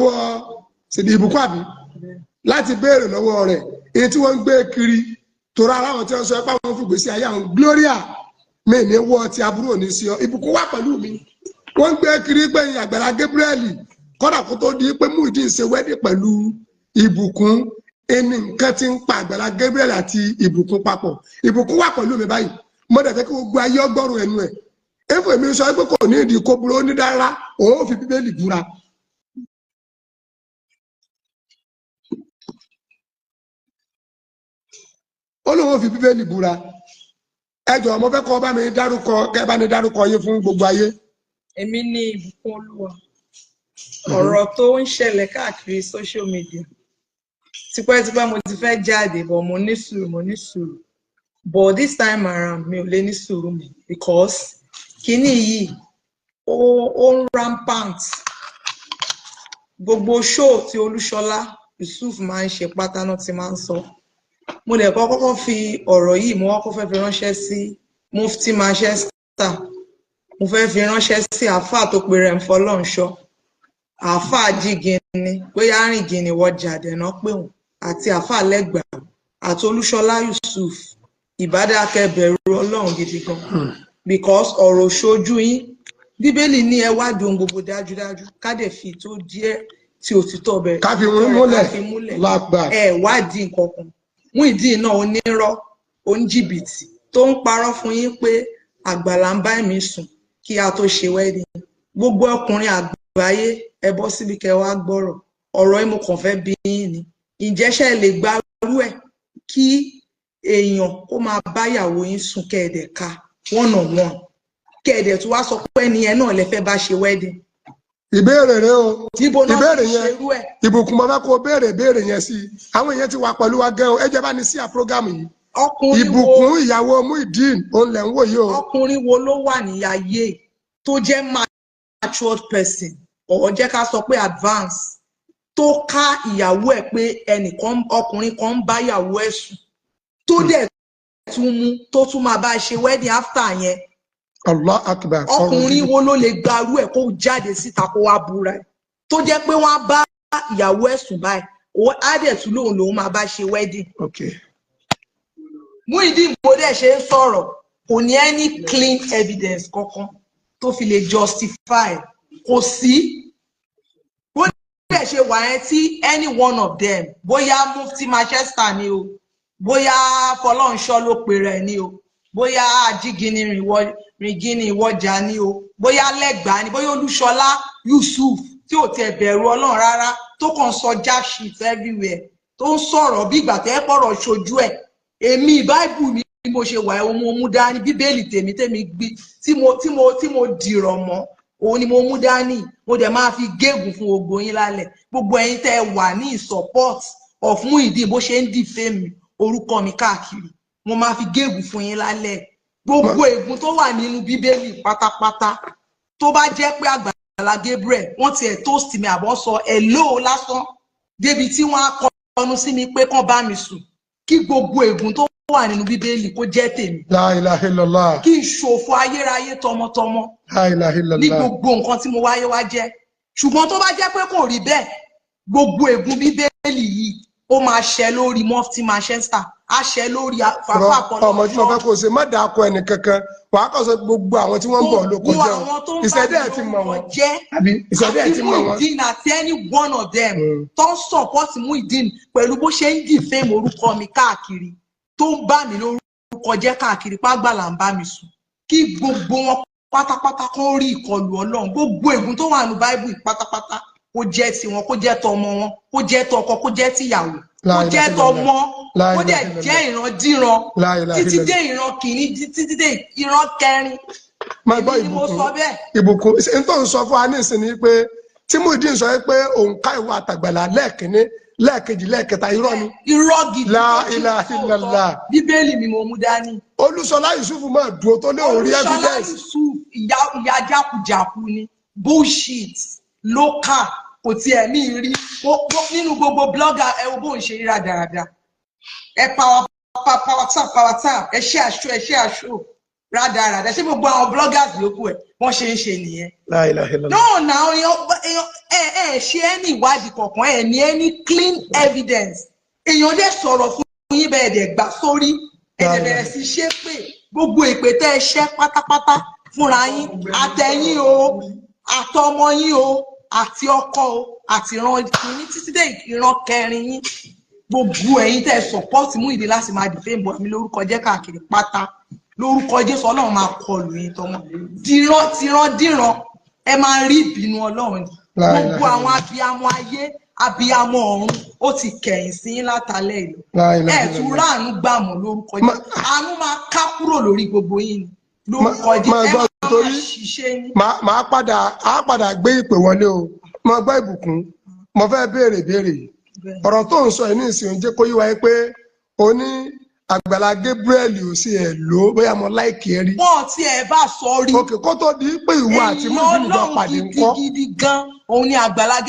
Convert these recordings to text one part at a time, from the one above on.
lọ́wọ́ Ìbùkún àbí láti béèrè lọ́wọ́ rẹ̀ èyí tí wọ́n ń gbé kiri, torí ara àwọn tí wọ́n sọ pé àwọn fìgbésí ayé àwọn Gloria mi ní wọ́ ti aburú òní sí ọ. Ìbùkún wà pẹ̀lú mi. Wọ́n ń gbé kiri pé Àgbàlá Gabriel kọ́dà kó tó di pé Muyideen ṣe wedding pẹ̀lú Ìbùkún, ẹni nǹkan ti ń pa Àgbàlá Gabriel àti Ìbùkún papọ̀. Ìbùkún wà pẹ̀lú mi báyìí. Mo dẹ̀ fẹ́ kí gbogbo ayé ọgbọ́rùn ẹnu ẹ̀. Efo èmi sọ pé kò ní ìdí kó burú, ó ní dára, òun ò fi Bíbélì búra. Ó lóun ò fi Bíbélì búra. Ẹ jọ̀ọ́, mo fẹ́ kọ́ bá mi dárúkọ, kẹ́ bá mi dárúkọ yín fún gbogbo ayé. Èmi ní Ìbùkún Olúwa. Ọ̀rọ̀ tó ń ṣẹlẹ̀ káàkiri social media. Tipẹ́tipẹ́ mo ti fẹ́ jáde, but mo ní sùúrù, mo ní sùúrù. But this time around, mi ò lè ní sùúrù mi because kíní yìí ó ń rampant. Gbogbo show tí Olúṣọlá Yusuf máa ń ṣe pátá náà ti máa ń sọ. Mo dẹ̀ kọ́kọ́ fi ọ̀rọ̀ yìí, mo kọ́kọ́ fẹ́ fi ránṣẹ́ sí Mufti Manchester. Mo fẹ́ fi ránṣẹ́ sí àáfàá tó pe rẹ̀ ń fọlọ́nṣọ́. Àáfàá jígini, bóyá rìngìnì wọjà dẹ̀nà pé òun àti àáfàá Lẹ́gbàá àti Olúṣọlá Yusuf ìbádákẹ́ bẹ̀rù Ọlọ́run gidi gan. Because ọ̀rọ̀ ṣojú yín. Bíbélì ní ẹ wádìí ohun gbogbo dájúdájú, ká dẹ̀ fi tó díẹ̀ tí òtítọ́ bẹ̀rẹ̀. Ká fi múlẹ̀. Ká fi múlẹ̀. Lágbà. Ẹ wádìí nǹkan kan. Muyideen náà onírọ́, oníjìbìtì tó ń parọ́ fún yín pé Àgbàlá ń bá mi sùn kí a tó ṣe wedding. Gbogbo ọkùnrin àgbáyé ẹ bọ́ síbi kẹ́ wá gbọ́rọ̀. Ọ̀rọ̀ yìí mo kàn fẹ́ bi yín ni. Ǹjẹ́ ṣé ẹ lè gbarú ẹ̀ kí èèyàn kó máa bá ìyàwó yín sùn kẹ́ẹ̀dẹ̀ ká one on one, kẹ́ẹ̀dẹ̀ tó wá sọ pé ẹni yẹn náà lè fẹ́ bá ṣe wedding? Ìbéèrè rẹ o. Níbo náà ìbéèrè ti yẹn ṣerú ẹ̀? Ìbùkún, mo fẹ́ kó béèrè béèrè yẹn sí i. Àwọn èèyàn ti wà pẹ̀lú wa gan o. Ẹ jẹ́ bá ní sí à program yìí. Ọkùnrin wo Ìbùkún ìyàwó Muyideen òun lẹ̀ ń wò yìí o. Ọkùnrin wo ló wà ní ayé tó jẹ́ matured person, or jẹ́ ká sọ pé advance, tó ká ìyàwó ẹ̀ pé ẹnìkan ọkùnrin kan ń bá ìyàwó ẹ̀ sùn, tó dẹ̀ tún mú tó tún máa bá ṣe wedding after yẹn? Allah akbar. Ọkùnrin wo ló lè gbarú ẹ̀ kó jáde síta kó wá búra ẹ̀, tó jẹ́ pé wọ́n á bá ìyàwó ẹ̀ sùn báyìí, á dẹ̀ tún lóun lòun máa bá ṣe wedding? Okay. Muyideen bó dẹ̀ ṣe ń sọ̀rọ̀, kò ní any clean evidence kankan tó fi lè justify, kò sí. Bó dẹ̀ ṣe wà yẹn, tí any one of them, bóyá Mufti Manchester ni o, bóyá Fọlọ́nṣọ́ ló pe rẹ̀ ni o, bóyá Ajígini rìngìnì ìwọjà ni o, bóyá Lẹ́gbàá ni, bóyá Olúṣọlá Yusuf tí ò tiẹ̀ bẹ̀rù Ọlọ́run rárá, tó kàn sọ jack shit everywhere, tó ń sọ̀rọ̀ bí ìgbà tẹ́ pọ̀rọ̀ ṣojú ẹ̀. Èmi báìbù mi bí mo ṣe wà, ẹ̀ mo mú dání. Bíbélì tèmi tèmi gbí tí mo dìrọ̀ mọ́ òun ni mo mú dání. Mo dẹ̀ máa fi gégùn fún gbogbo yín lálẹ́. Gbogbo ẹ̀yin tẹ́ ẹ wà ní support of Muyideen bó ṣe ń defame orúkọ mi káàkiri, mo máa fi gégùn fún yín lálẹ́. Gbogbo ègún tó wà nínú Bíbélì pátápátá, tó bá jẹ́ pé Àgbàlá Gabriel wọ́n tiẹ̀ toast mi àbọ̀ sọ hello lásán débi tí wọ́n á kọnu sí mi pé kán bá mi sùn, kí gbogbo ègún tó wà nínú Bíbélì kó jẹ́ tèmi. La ilaha illallah. Kí n ṣòfò ayérayé tọmọtọmọ La ilaha ní illallah. gbogbo nǹkan tí mo wáyé wá jẹ́. Ṣùgbọ́n tó bá jẹ́ pé kò rí bẹ́ẹ̀, gbogbo ègún Bíbélì yìí ó máa ṣẹ lórí Mufti Manchester, á ṣẹ lórí fàfà. Ọmọ tí mo fẹ́ kó o ṣe, má dàá kọ ẹnì kankan. Wàá kọ́ sọ gbogbo àwọn tí wọ́n ń bọ̀ ló Gbogbo kọjá àwọn tó ń bá ìṣẹ̀dá ẹ̀ mi ti mọ̀ lórúkọ wọ́n jẹ́ àbí ìṣẹ̀dá ẹ̀ àti ti mọ̀ wọ́n. Muyideen àti any one of them tó ń support Muyideen pẹ̀lú bó ṣe ń defame orúkọ mi káàkiri, tó ń bà mí lórúkọ jẹ́ káàkiri pàgbàlà ń bá mi sùn, kí gbogbo wọn pátápátá kán rí ìkọlù Ọlọ́run. Gbogbo ègún tó wà ní Báíbù pátápátá, kó jẹ́ tiwọn, kó jẹ́ tọmọ wọn, kó jẹ́ tọkọ, kó jẹ́ tìyàwó, La kó ilaha jẹ́ illallah. tọmọ, La kó dẹ̀ ilaha illallah. jẹ́ ìrandíran La ilaha títí illallah. dé ìran kìíní títí dé ìran kẹrin. Máa gbọ́. Èmi ni mo Ìbùkún, sọ bẹ́ẹ̀. Ìbùkún, ṣe n tó ń sọ fún wa nísìnyí pé tí Muyideen sọ pé òun ká ìwà àtàgbàlà lẹ́ẹ̀kínní, lẹ́ẹ̀kejì, lẹ́ẹ̀kẹta, irọ́ ni? Irọ́ gidi. La tó jìnnà ilaha sóòótọ́. illallah. Bíbélì mi mo mú dání. Olúṣọlá Yusuf máa dúró tó ní òun rí Olúṣọlá evidence. Yusuf, ìyá ìyá jákujàku ni, bullshit local, kò tiẹ̀ mí rí nínú gbogbo blogger. Ẹ wo bóun ṣe ríra dáradára. Ẹ power power tap, power tap, ẹ ṣe àṣọ, ẹ ṣe àṣọ. Rádaràdà, ṣé gbogbo àwọn bloggers yòókù ẹ̀ wọ́n ṣe ń ṣe nìyẹn? La ilaha illallah. No, now, èèyàn ẹ ṣe any ìwádìí kankan, ẹ ní any clean evidence. Èèyàn dẹ̀ sọ̀rọ̀ fún yín bẹ́ẹ̀, dẹ̀ gbà sórí, ẹ dẹ̀ bẹ̀rẹ̀ sí ṣe pé gbogbo èpè tẹ́ ẹ ṣẹ́ pátápátá fúnra yín, àtẹ̀yìn o, àtọmọ yín o, àti ọkọ o, àti ìran kìíní títí dé ìran kẹrin yín, gbogbo ẹ̀yin tẹ́ ẹ support Muyideen láti máa defame mi lórúkọ jẹ́ káàkiri pátá, lórúkọ Jésù, Ọlọ́run máa kọlù yín tọmọ dìran tìran dìran. Ẹ máa rí ìbínú Ọlọ́run ni. Gbogbo àwọn abiyamọ ayé, abiyamọ ọ̀run, ó ti kẹ̀yìn sí yín látàlẹ́ ìlú. Ẹ tún ráàánú gbàmọ̀ lórúkọ Jésù. Àánú máa ká kúrò lórí gbogbo yín ni lórúkọ Jésù. Ẹ máa ṣiṣẹ́ ní. Màá padà, á padà gbé ìpè wọlé o. Mo gbọ́, Ìbùkún, mo fẹ́ béèrè béèrè yìí. Ọ̀rọ̀ tó ń sọ yìí ní ìsìn jẹ́ kó yí wa pé o ní Àgbàlá Gabriel ò sí ẹ̀ lò ó, bóyá mo like ẹ rí. Wọn tí ẹ bá sọ rí. Òkè, kó tó di pé ìwọ àti Muyideen jọ pàdé ńkọ́? Gidigidi gan òun ni Àgbàlá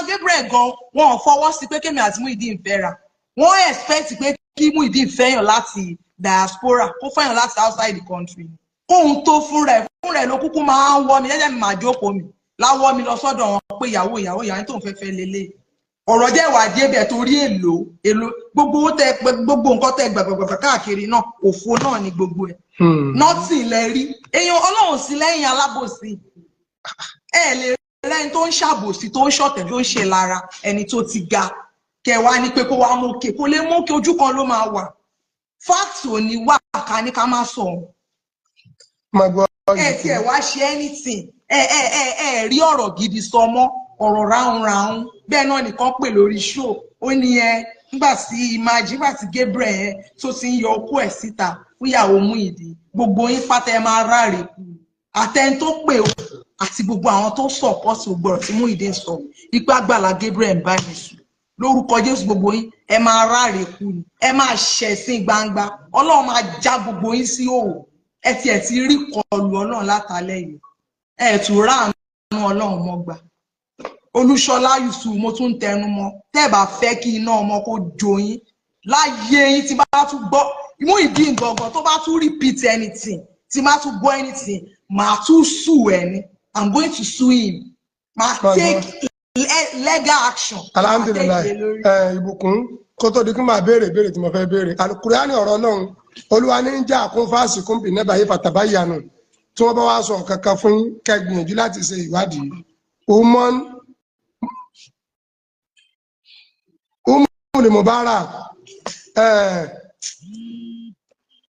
Gabriel gan, wọn ò fọwọ́ sí pé kémi àti Muyideen fẹ́ra. Wọ́n expect pé kí Muyideen fẹ́yàn láti diaspora, kó fẹ́yàn láti outside the country, kóun tó fúnra ẹ̀ ló kúkú máa ń wọ́ mi jẹ́jẹ́, mi máa jókòó mi láwọ́ mi lọ sọ́dọ̀ wọn pé ìyàwó, ìyàwó, ìyàwó tó ń fẹ́ fẹ́ lélẹ̀. Ọ̀rọ̀ jẹ́ ìwà débẹ̀ torí èlò èlò gbogbo owó tẹ, gbogbo nǹkan tẹ gbàgbàgbà káàkiri náà, òfo náà ni gbogbo ẹ̀. Nothing lẹ rí. Èèyàn Ọlọ́run sí lẹ́yìn alábòsí. Ẹ lè rẹ́ni tó ń ṣàbòsí, tó ń ṣọ̀tẹ̀, tó ń ṣe lára ẹni tó ti ga, kẹwàá ní pé kó wá mókè, kó lè mókè, ojú kan ló máa wà. Fact ò ní wà ká ní ká má sọ òun. Ẹ tiẹ̀ wá ṣe anything, ẹ rí ọ̀rọ̀ gidi sọ mọ́, ọ̀rọ̀ ráhùn ráhùn bẹ́ẹ̀ náà nìkan pè lórí show. Ó ní ẹ nígbà tí imagine, nígbà tí Gabriel yẹn tó ti ń yọ okó ẹ̀ síta fúyàwó Muyideen, gbogbo yín pátá ẹ máa ráre kú, àtẹni tó pè ó àti gbogbo àwọn tó support gbogbo ọ̀rọ̀ tí Muyideen sọ ipá Àgbàlá Gabriel ń bá mi sùn. Lórúkọ Jésù, gbogbo yín ẹ máa ráre kú ni, ẹ máa ṣẹ̀sín gbangba. Ọlọ́run máa já gbogbo yín sí òwò. Ẹ tiẹ̀ ti rí kọlù Ọlọ́run látàlẹ́ yìí, ẹ tún ráàánú Ọlọ́run mọ́ gbà. Olúṣọlá Yusuf, mo tún ń tẹnu mọ́, tẹ́ ẹ bá fẹ́ kí iná ọmọ kó jó yín láyé yín, tí bá tún gbọ́ Muyideen gangan tó bá tún repeat anything, tí bá tún gbọ́ anything, màá tún sue ẹ ni. I'm going to sue him, màá take legal action. Alhamdulillahi. Ẹ Ìbùkún, kó tó di kí n máa béèrè béèrè tí mo fẹ́ béèrè, Alukurani, ọ̀rọ̀ Ọlọ́run, Olúwa ní ń jà kún fáàsì kún bì nẹ́bàá yìí fàtàbá yanu. Tí wọ́n bá wá sọ nǹkan kan fún yín, kẹ́ gbìyànjú láti ṣe ìwádìí. Umon Umul Mubarak,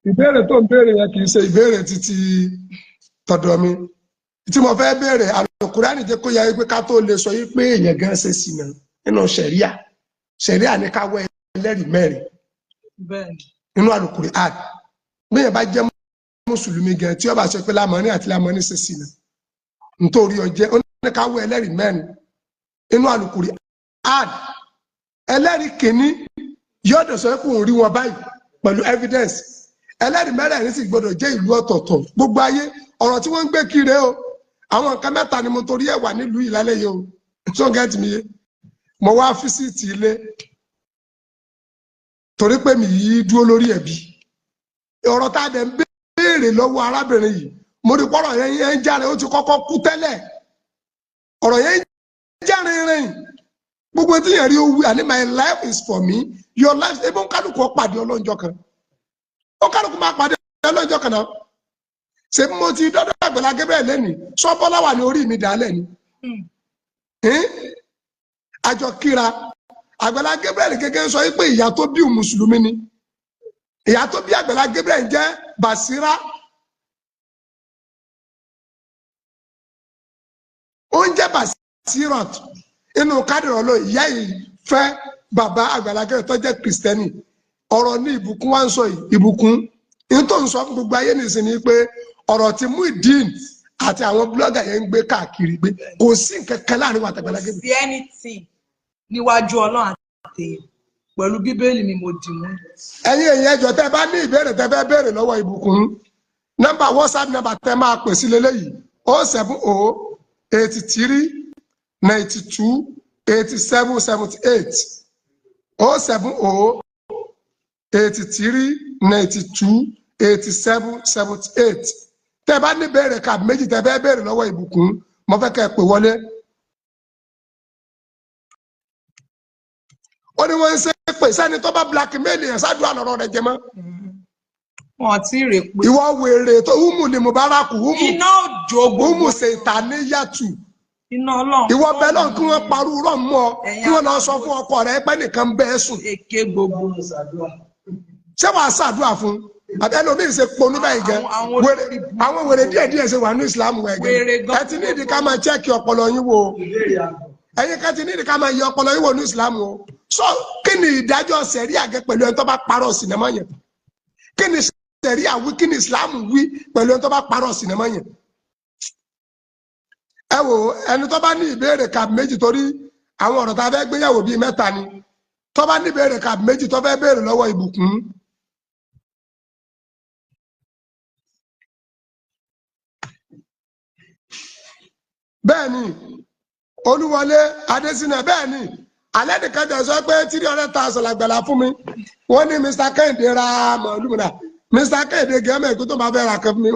ìbéèrè tó ń béèrè yẹn kì í ṣe ìbéèrè títí tọ̀dọ̀ mi tí mo fẹ́ béèrè. Alukurani jẹ́ kó yẹ pé ká tó lè sọ yí pé èèyàn gan ṣe sìnà nínú ṣẹ̀ríà, ṣẹ̀ríà ní ká wá ẹlẹ́rìí mẹ́rin nínú Alukurani. Bí èèyàn bá jẹ́ mùsùlùmí gan, tí ó bá sọ pé lámọ́ní àti lámọ́ní ṣe sìnà nítorí ọjẹ́, ó ní ká wá ẹlẹ́rìí mẹ́rin nínú Alukurani. Ẹlẹ́rìí kìíní yóò dẹ̀ sọ pé òun rí wọn báyìí pẹ̀lú evidence. Ẹlẹ́rìí mẹ́rẹ̀ẹ̀rin sì gbọdọ̀ jẹ́ ìlú ọ̀tọ̀ọ̀tọ̀. Gbogbo ayé, ọ̀rọ̀ tí wọ́n ń gbé kiri o, àwọn nǹkan mẹ́ta ni mo torí ẹ̀ wà nílùú ìlálẹ́ yìí o. Tó get mi yé? Mo wá visit ilé torí pé mi yìí dúró lórí ẹ̀bí ọ̀rọ̀ tá a dẹ̀ ń béèrè lọ́wọ́ arábìnrin yìí. Mo rí pọ́rọ̀ yẹn yẹn ń jáde, ó ti kọ́kọ́ kú tẹ́lẹ̀. Ọ̀rọ̀ yẹn ń jáde rìn, gbogbo tí yẹn rí ó wí, àní my life is for me, your life. Ebi ń kálukú ó pàdé ọlọ́njọ́ kan, ó kálukú máa pàdé ọlọ́njọ́ kan náà. Ṣé mo ti dọ́dọ̀ Àgbàlá Gabriel lẹ́nìí, sọ́bọ́lá wà ní orí mi dálẹ̀ ni àjọ kíra. Àgbàlá Gabriel kékeré sọ pé ìyá tó bí òun mùsùlùmí ni. Ìyá tó bí Àgbàlá Gabriel jẹ́ Basira. Ó ń jẹ́ Basirat inú kádìrọ̀ lọ. Ìyá yìí fẹ́ bàbá Àgbàlá Gabriel tó jẹ́ kìrìsìtẹ́nì. Ọ̀rọ̀ ní Ìbùkún wá ń sọ yìí. Ìbùkún ní tó ń sọ fún gbogbo ayé nìsín ni pé ọ̀rọ̀ tí Muyideen àti àwọn blogger yẹn ń gbé káàkiri pé kò sí nǹkan kan láàrin wa àtàgbàlá Kò Gabriel. sí anything níwájú Ọlọ́run àtẹ̀yìn pẹ̀lú Bíbélì mi mo dì mú. Ẹ̀yin èèyàn, ẹjọ́, tẹ́ bá ní ìbéèrè tẹ́ fẹ́ béèrè lọ́wọ́ Ìbùkún, nọ́mbà WhatsApp nọ́mbà tẹ́ máa pè sí leléyìí: 070 83 92 87 78, 070 83 92 87 78. Tẹ́ bá ní béèrè kàbí méjì tẹ́ fẹ́ béèrè lọ́wọ́ Ìbùkún, mo fẹ́ kẹ́ ẹ pè wọlé. Ó ní wọ́n ń ṣe pé sẹ́ni tó bá blackmail yẹn ṣáàdúrà lọ́rọ̀ rẹ̀ jẹ mọ́. Wọn ti rè pé. Ìwọ wèrè tó umu ni Mubaraku umu. Iná òjò gbogbo. Umu ṣètàníyàtù. Iná Ọlọ́run. Ìwọ bẹ́ẹ̀ lọ́n kí wọ́n parú rọ̀ mọ́ ọ, kí wọ́n lọ sọ fún ọkọ rẹ pé nìkan bẹ́ẹ̀ sùn. Èké gbogbo. Ṣé wàá ṣàdúrà fún? Àbí ẹlòmíì ṣe ponú báyìí gan. Àwọn wèrè díẹ̀ díẹ̀ ṣe wà ní Islam wẹ̀ gan. Ẹ ti ní ìdí ká máa chẹ́ẹ̀kì ọpọlọ yín wò. Ẹ̀yin ká ti ní ìdí ká máa yẹ ọpọlọ yín wò ní Islam o. So kí ni ìdájọ́ sẹ̀ríà gẹ pẹ̀lú ẹni tó bá parọ́ sinimá yẹn? Kí ni sẹ̀ríà wí, kí ni Islam wí pẹ̀lú ẹni tó bá parọ́ sinimá yẹn? Ẹ wò, ẹni tó bá ní ìbéèrè kàbí méjì, torí àwọn ọ̀rọ̀ tá a fẹ́ gbéyàwó bíi mẹ́ta ni, tó bá ní ìbéèrè kàbí méjì tó fẹ́ béèrè lọ́wọ́ Ìbùkún. Bẹ́ẹ̀ ni Olúwọlé Adésínà, bẹ́ẹ̀ ni alẹ́ nìkan tẹ̀ sọ pé 300,000 làgbàlá fún mi. Wọ́n ní Mr. Kẹ́hìndé ra màálù náà. Mr. Kẹ́hìndé gẹ́mẹ̀ kó tó máa fẹ́ ra kan fún mi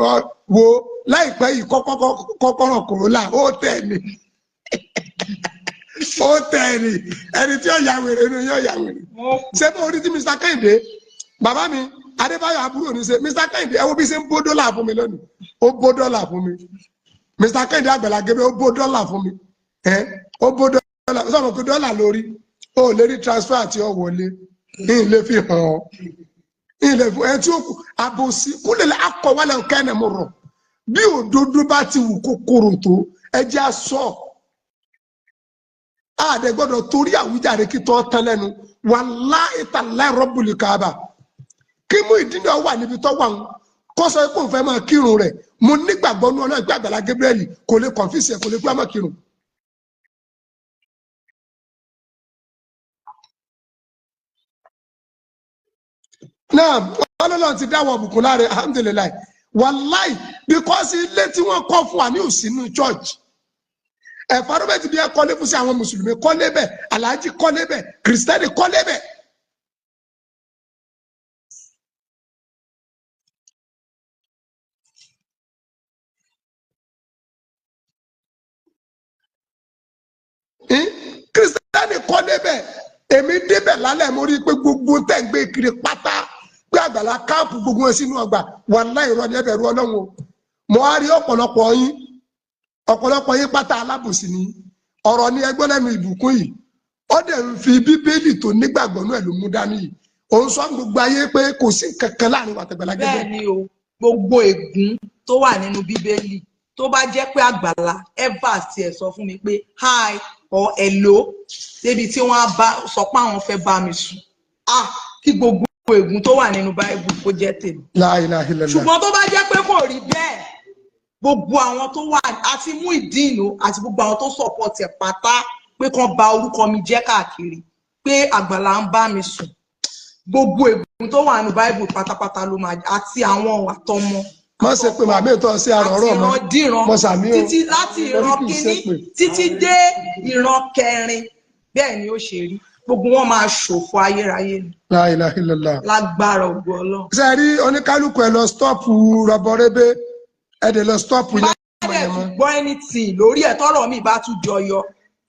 wo láìpẹ́ yìí kọ́kọ́rọ́ Corolla ó tẹ̀ ní. Ó tẹ̀ ní. Ẹni tí yóò ya wèrè ni yóò ya wèrè. Ṣé bó orí tí Mr. Kẹ́hìndé bàbá mi Adébáyọ̀ àbúrò ní ṣe Mr. Kẹ́hìndé ẹ wo bí ṣe ń bó dọ́là fún mi lónìí. Ó bó dọ́là fún mi. Mr. Kẹ́hìndé Àgbàlá Gabriel ó bó dọ́là fún mi. Ó bó dọ́là sọ̀rọ̀ pé dọ́là lórí ó lè rí transfer àti ọ̀wọ́lé ní ilé fi hàn ọ́ ilé fún ẹ tí ó kù àbòsí kúlẹ̀ akọ̀wálẹ̀ kẹ́nẹ̀ mo rọ̀ bí òdodo bá ti wù kó korò tó ẹ jẹ́ àsọ àdẹ gbọ́dọ̀ torí àwíjàre kí tọ́ tán lẹ́nu wàláhì tàláhì rọ́bùlì káàbà kí Muyideen náà wà níbi tó wà ń kó sọ pé òun fẹ́ máa kírun rẹ̀ mo nígbàgbọ́ nú Ọlọ́run pé Àgbàlá Gabriel kò lè kọ̀ǹfìsì ẹ̀ kò lè pé ọmọ kírun. Náà Ọlọ́run ti dáwọ́ ọ̀bùkún láre alhamdulilayi wàláì because ilé tí wọ́n kọ́ fún wa ní òsínú church environment bí ẹ kọ́lé fún sí àwọn mùsùlùmí kọ́lé bẹ̀ aláàjì kọ́lé bẹ̀ kìrìsìtẹ́nì kọ́lé bẹ̀. Kìrìsìtẹ́nì kọ́lé bẹ̀ èmi débẹ̀ lálẹ́ mo rí i pé gbogbo tẹ̀ ń gbé kiri pátá pé Àgbàlá káàpù gbogbo wọn sínú ọgbà wàláhì irọ́ ni ẹ bẹ̀rù Ọlọ́run o. Mo á rí ọ̀pọ̀lọpọ̀ yín pátá alábòsí ni ọ̀rọ̀ ni ẹgbẹ́ lẹ́nu Ìbùkún yìí ó dẹ̀ ń fi Bíbélì tó nígbàgbọ́ náà ló mú dání yìí òun sọ gbogbo ayé pé kò sí kankan láàrin wa àtàgbàlá Gabriel. Bẹ́ẹ̀ ni o, gbogbo ègún tó wà nínú Bíbélì tó bá jẹ́ pé Àgbàlá ever tiẹ̀ sọ fún mi pé hi or hello débi tí wọ́n á bá sọ pé àwọn fẹ́ bá mi sùn, ah kí gbogbo ègún tó wà nínú Báíbù kó jẹ́ tèmi. La ilaha illallah. Ṣùgbọ́n tó bá jẹ́ pé kò rí bẹ́ẹ̀, gbogbo àwọn tó wà àti Muyideen àti gbogbo àwọn tó support ẹ̀ pátá pé kàn bà orúkọ mi jẹ́ káàkiri pé Àgbàlá ń bá mi sùn, gbogbo ègún tó wà nínú Báíbù pátápátá ló máa àti àwọn àtọmọ. Má ṣe pé màmí ìtọ́ sí àrọ̀ ọ̀rọ̀ mọ́ àti ìran títí láti ìran kínní títí dé ìran kẹrin bẹ́ẹ̀ ni ó ṣe rí gbogbo wọn máa ṣòfò ayérayé ni. La ilaha illallah. Lágbára ògo Ọlọ́run. Ṣé rí oníkálukú ẹ lọ stọ́ọ̀pù rọbọrébé ẹ dẹ̀ lọ stọ́ọ̀pù yẹn. Bá dẹ̀ tún gbọ́ anything lórí ẹ̀ tọ́rọ̀ mi bá tún jọyọ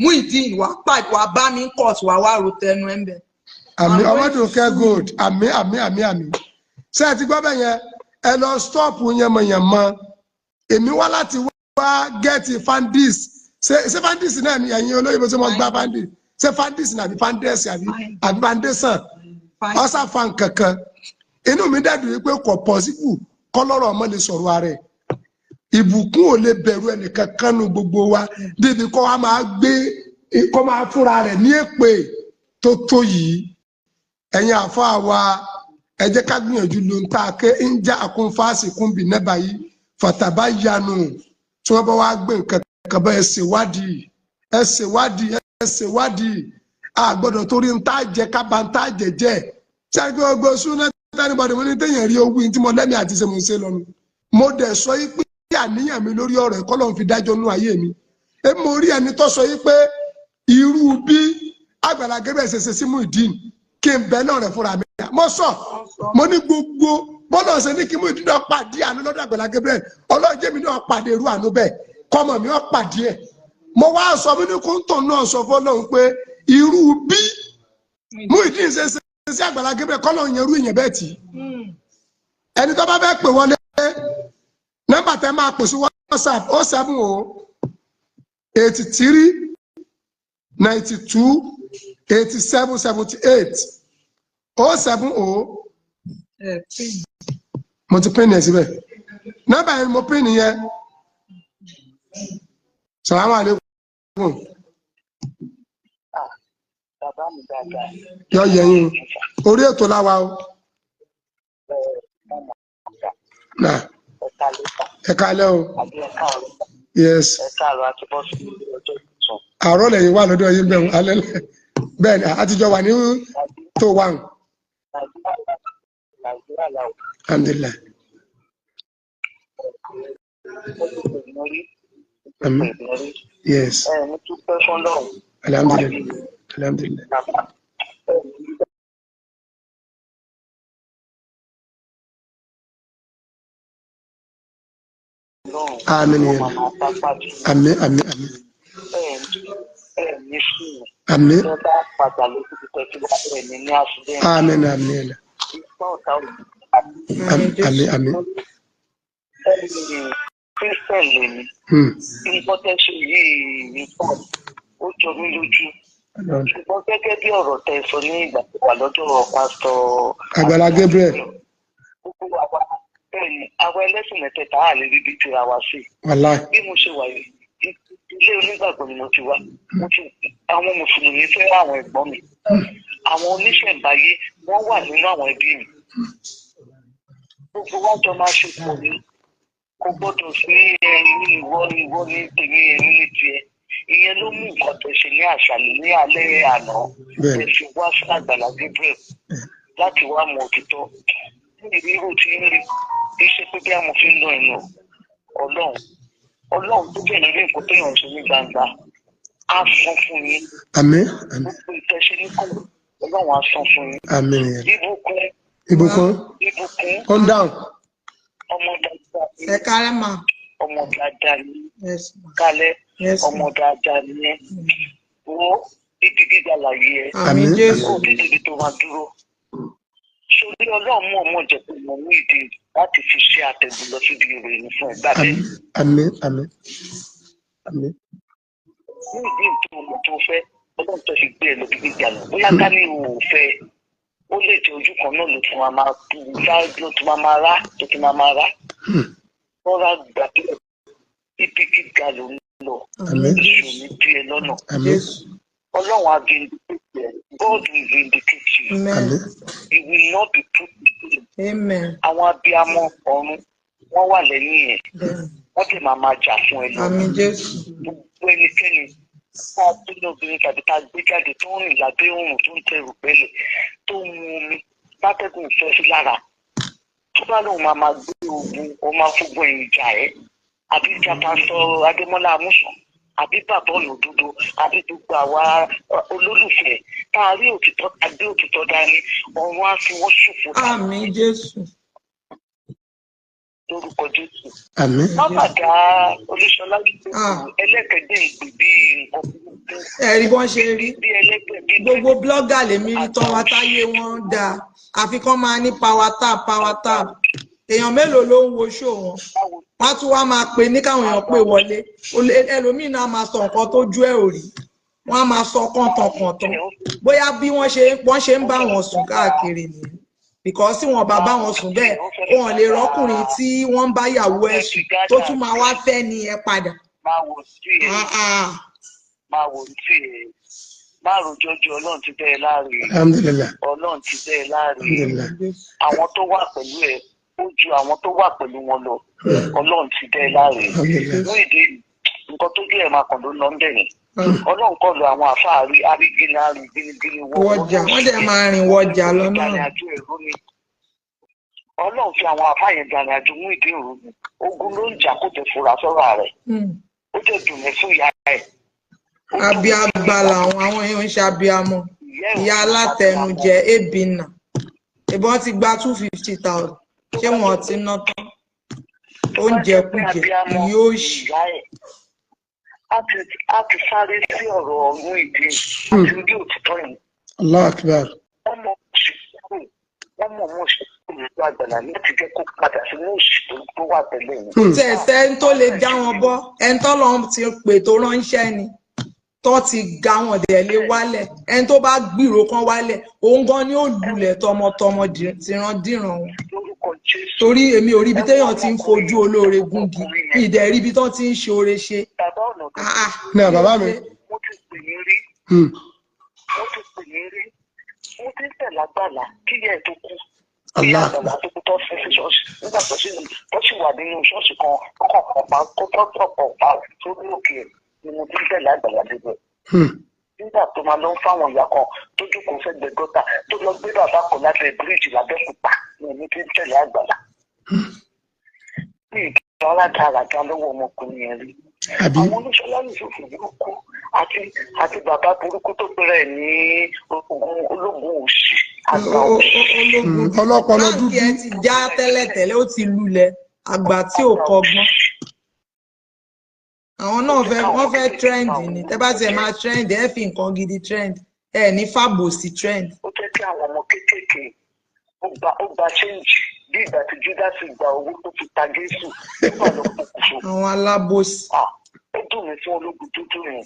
Muyideen wà pàdé wà bá mi ń court wà wá ro tẹnu ẹ̀ ń bẹ̀. Àmì Ọmọdúnkẹ́ gold àmì àmì àmì àmì. Ṣé ẹ ti gbọ́ bẹ́ẹ̀ yẹn ẹ lọ stọ́ọ̀pù yẹnmọ̀yẹnmọ èmi wá láti wá gẹ́ẹ̀tì fandis ṣé fandis náà ni ẹ̀yin olóyìnbó ṣe mọ́ gbá fandis ṣé fandis náà àbí fandẹ́sì àbí fandẹ́sàn ọ̀sà fan kankan inú mi dàbí wípé kò pọ̀sibù kọ́lọ́rọ̀ ọmọ lè sọ̀rọ̀ ara ẹ̀ Ìbùkún ò lè bẹ̀rù ẹnìkan kánú gbogbo wa débi kọ́ wa máa gbé kọ́ máa fúnra rẹ̀ ní èpè tó tó yìí ẹ̀yin àfáà wa ẹ jẹ́ ká gbìyànjú ló ń ta ké ń já àkúnfàásì kúnbì nẹ́bà yìí fàtàbá yanu tí wọ́n bá wá gbé nǹkan kan bá ẹ ṣèwádìí ẹ ṣèwádìí ẹ ṣèwádìí a gbọ́dọ̀ torí ń tá jẹ kábà ń tá jẹ jẹ ṣáà kí gbogbo súná tánibọ̀dì mo ní téèyàn rí owó tí mo lẹ́mìí àti ṣe mo ń ṣe lọ́nu mo dẹ̀ sọ yí pé àníyàn mi lórí ọ̀rọ̀ ẹ̀kọ́ lọ́n fi dájọ́ nú ayé mi ẹ mo rí ẹni tó sọ yí pé irú bí Àgbàlá Gabriel ṣe ṣe sí Muyideen kí n bẹ náà rẹ̀ fúnra mi mo sọ mo ní gbogbo Bọ́lá ṣe ní kí Muyideen náà pàdé àánú lọ́dọ̀ Àgbàlá Gabriel, Ọlọ́run jẹ́ mi náà pàdé irú àánú bẹ́ẹ̀, kọ́mọ mi ó pàdé ẹ̀. Mo wá sọ fún ní kóńtò náà, sọ fọlọ́run pé irú bí Muyideen ṣe ṣe sí Àgbàlá Gabriel, kọ́lọ́ yẹn irú ìyẹn bẹ́ẹ̀ tì í. Ẹni tó bá fẹ́ pè wọlé, nọ́mbà tẹ́ máa pè sí WhatsApp, 070 83 92 87 78, 070. Ẹ pín. Mo ti pín yẹn síbẹ̀, nọ́mbà yẹn mo pín nìyẹn. Salamu aleykum. Bàbá mi dáadáa. Yọ yẹyin orí ètò láwa o. Nà. Ẹ̀ka lẹ́ka. Ẹ kálẹ́ o. Àbí ẹ̀ka ọ̀rọ̀? Yes. Ẹ̀ka àrò àti bọ́sù ọjọ́ tuntun. Àárọ̀ lẹ́yìn wà lọ́dọ̀ yín bẹ́ẹ̀, alẹ́ bẹ́ẹ̀ ni àtijọ́ wà ní tó wà ń. Nàìjíríà làwọn. Alhamdulilayi. Ó ti pè mí rí. Àmín. Pè mí rí. Yes. Ẹ ní dúpẹ́ fọlọ́run. Alhamdulilayi, alhamdulilayi. Bàbá ẹ ní dúpẹ́ fọlọ́run. Àmín. Wọ́n Yẹn. máa máa bá pàdé. Àmín, àmín, àmín. Ẹ ní sùn. Àmín. Tó bá padà lójú tẹ́tí wá, ẹ ní ní accident. Àmín, àmín yẹn. Ipá ọ̀tá ò ní. Àmín, àmín, àmín. Ẹ̀yin Christian lèmi. Nǹkan tẹ́ ṣe yìí nǹkan ó jọ mí lójú. Ṣùgbọ́n gẹ́gẹ́ bí ọ̀rọ̀ tẹ́ sọ ní ìgbà tó wà lọ́dọ̀ pásítọ̀ Àgbàlá Gabriel. Gbogbo àwa, bẹ́ẹ̀ ni, àwa ẹlẹ́sìn mẹ́tẹ̀ẹ̀ta á lè rí bí tira wa sí. Wàláì. Bí mo ṣe wà yìí, ilé onígbàgbọ́ ni mo ti wá. Mo ti àwọn mùsùlùmí fẹ́ àwọn ẹ̀gbọ́n mi. Àwọn oníṣẹ̀ǹbáyé wọ́n wà nínú àwọn ẹbí mi. Gbogbo wa jọ máa ṣe pọ̀ ní. Kò gbọ́dọ̀ sí ẹyin ìwọ ìwọ ní tèmi, èmi ní tiẹ̀. Ìyẹn ló mú nǹkan tó ṣe ní àṣàlẹ̀ ní alẹ́ àná. Bẹ́ẹ̀ni. Ẹ fi wá sí Àgbàlá Gabriel láti wá mọ òtítọ́. Ní ìrírí tí ń rí, kì í ṣe pé bí amòfin fi ń lọ ẹ̀yìn Ọlọ́run. Ọlọ́run tó bẹ̀rẹ̀ rí nǹkan téèyàn ṣe ní gbangba á san fún yín. Àmín, àmín. Gbogbo ìtẹ́ṣe ní kò, Ọlọ́run á san fún yín. Àmín yẹn. Ìbùkún. Ìbùkún. Ìbùkún. Ó ń dáhùn. Ọmọ dáadáa ni. Ẹ kálẹ́ mà. Ọmọ dáadáa ni. Yes ma. Kálẹ̀. Yes ma. Ọmọ dáadáa ni ẹ. Wo ibi gíga láyé ẹ. Àmín. Àmín. Jésù. Kò tí débi tó máa dúró. Sórí Ọlọ́run mú ọmọ jẹ pé mo ní ìdí láti fi ṣe àtẹ̀gùn lọ síbi ìròyìn fún ẹgbàá bẹ́ẹ̀. Àmín, àmín, àmín. Ní ìdí tó mọ̀ tó fẹ́, Ọlọ́run tó fi gbé ẹ lọ bí gíga lọ. Bóyá ká ní o ò fẹ́, ó lè jẹ́ ojú kan náà ló tún máa máa bá, ló tún máa máa rá, ló tún máa máa rá. Rọra gbà pé ibi gíga ló ń lọ. Àmín. Èṣù ní bí ẹ lọ́nà. Àmín. Ọlọ́run á vindicate ẹ. God will vindicate you. Amen. Àmín. You will not be put to shame. Amen. Àwọn abiyamọ ọ̀run wọ́n wà lẹ́yìn ẹ̀. Wọ́n dẹ̀ máa máa jà fún ẹ lọ. Àmín Jésù. Gbogbo ẹnikẹ́ni tá a bí lóbìnrin tàbí tá a gbé jáde tó ń rìn lábẹ́ òòrùn, tó ń tẹrù pẹ́lẹ̀, tó ń mu omi látẹ́gùn ìfẹ́ sí lára, tó bá lóun máa máa gbé ogun, ó máa fúngun ẹ̀yìn jà ẹ́, àbí ìjà pásítọ̀ Adémọ́lá Amúsàn, àbí bàbá ọ̀nà òdodo, àbí gbogbo àwa olólùfẹ́ tá a rí òtítọ́, tá a gbé òtítọ́ dání, ọ̀run á fi wọ́n ṣòfò Àmín Jésù. lórúkọ Jésù. Àmín. Má bàdá Olúṣọlá. Ah. Ẹlẹ́kẹ̀dẹ́ ìgbè bíi nǹkan burúkú. Ẹ̀rí bọ́n ṣe rí. Bí ẹlẹ́gbẹ̀ bí. Gbogbo blogger lèmi rí tán wá táyé wọn ń dáa, àfi kán máa ní power tap, power tap. Èèyàn mélòó ló ń wo show wọn? Wọ́n á tún wá máa pè ní káwọn èèyàn pè wọlé. Ẹlòmíín náà máa sọ nǹkan tó jú ẹ̀ ò rí, wọ́n á máa sọ kọ̀ǹtànkọ̀ǹtàn bóyá bí wọ́n ṣe ń bá wọn sùn káàkiri nìyẹn, because tí wọn bá bá wọn sùn bẹ́ẹ̀, wọn ò lè rọ́kùnrin tí wọ́n ń bá yàwó ẹ̀ sùn tó tún máa wá fẹ́ ni ẹ padà. Máa wò sí ẹ. Ah, ah. Máa wò sí ẹ, má rojọ́ ju. Ọlọ́run ti bẹ́ẹ̀ láàrin. Alhamdulilayi. Ọlọ́run ti bẹ́ẹ̀ láàrin. Alhamdulilayi. Àwọn tó wà pẹ̀lú ẹ ó ju àwọn tó wà pẹ̀lú wọn lọ. Ọlọ́run ti bẹ́ẹ̀ láàrin. Alhamdulilayi. Ní ìdí nǹkan tó dé ẹ̀ máa kàn ló ń lọ ń bẹ̀ ni Ọlọ́run kọ́ lu àwọn àfáà rí arígínní arígínnígínní. Wọjà, wọ́n dẹ̀ máa rìn wọjà lọ náà. Ìdàní àjò èrò ni Ọlọ́run fi àwọn àfáà yẹn dàní àjò mú ìdí òru ni. Ogun ló ń jà, kó tẹ̀ fura sọ́rọ̀ rẹ̀. Ó dẹ̀ dùn mí fún ìyá ẹ̀. Ó dùn mí fún Abiagba làwọn àwọn èèyàn ń ṣe abiamọ. Ìyá ẹ̀. Ìyá alátẹnujẹ ebina, ìbọn ti gba 250,000. Ṣé wọn ti ná tán? Oúnjẹ kújẹ yóò ṣì. Ìyá ẹ̀ á ti sáré sí ọ̀rọ̀ ọ̀run ìdí àti orí òtítọ́ yìí. Allah akbar. Wọ́n mọ̀ ṣe kúrò, wọ́n mọ̀ mọ̀ ṣe kúrò nínú àgbàlá láti jẹ́ kó padà sínú òṣì tó wà tẹ́lẹ̀ yìí. Hmm. Tí ẹsẹ ń tó lè já wọn bọ́, ẹni tó lọ ti pè tó ránṣẹ́ ni tó ti ga wọn dẹ̀ lé wálẹ̀. Ẹni tó bá gbìrò kan wálẹ̀, òun gan ni ó lulẹ̀ tọmọtọmọ, tìrandíran wọn. Lórúkọ Jésù. Torí èmi ò rí ibi téèyàn ti ń fojú olóore gúngi, mi ì dẹ̀ rí ibi tán ti ń ṣe oore ṣe. Bàbá ọ̀nà tó Ah, ah. Ní bàbá mi. Mo ti pè yín rí. Mo ti pè yín rí. Mo ti ń tẹ̀lé àgbàlá kíyẹ̀ ẹ̀ tó kú. Allah àgbàlá tó kú tó fi sí ṣọ́ọ̀ṣì nígbà tó sì wà nínú ṣọ́ọ̀ṣì kan kọ́kọ́ kan pa kó tó tọ̀pọ̀ pa sórí òkè ẹ̀ ni mo ti ń tẹ̀lé àgbàlá débẹ̀. Nígbà tó máa lọ ń fáwọn ìyá kan tó jókòó sẹ́gbẹ̀ẹ́ gọ́tà, tó lọ gbé bàbá kan lábẹ́ bíríìjì lábẹ́kúta ni èmi ti ń tẹ̀lé àgbàlá. Ní ìgbà aládàáradà lọ́wọ́ ọmọkùnrin yẹn rí. Àbí. Àwọn oníṣọlá Yusuf burúkú àti bàbá burúkú tó pẹrẹ ní ogun ológun òṣì àgbà òṣì. Ológun Ọlọ́pọlọ báńkì dúdú. Ẹ ti já tẹ́lẹ̀tẹ́lẹ̀, ó ti lulẹ̀, àgbà tí ò kọ́gbọ́n. Àwọn náà fẹ́, wọ́n fẹ́ trend ni. Tẹ́ bá tiẹ̀ máa trend, ẹ fi nǹkan gidi trend, ẹ ní fàbòsí trend. Ó jẹ́ kí àwọn ọmọ kéékèèké ó gba change bí ìgbà tí Júdásì gba owó tó fi ta Jésù nígbà lọ pokùnso. Àwọn alábòsí. Ah, ó dùn mí fún ológun dúdú yẹn.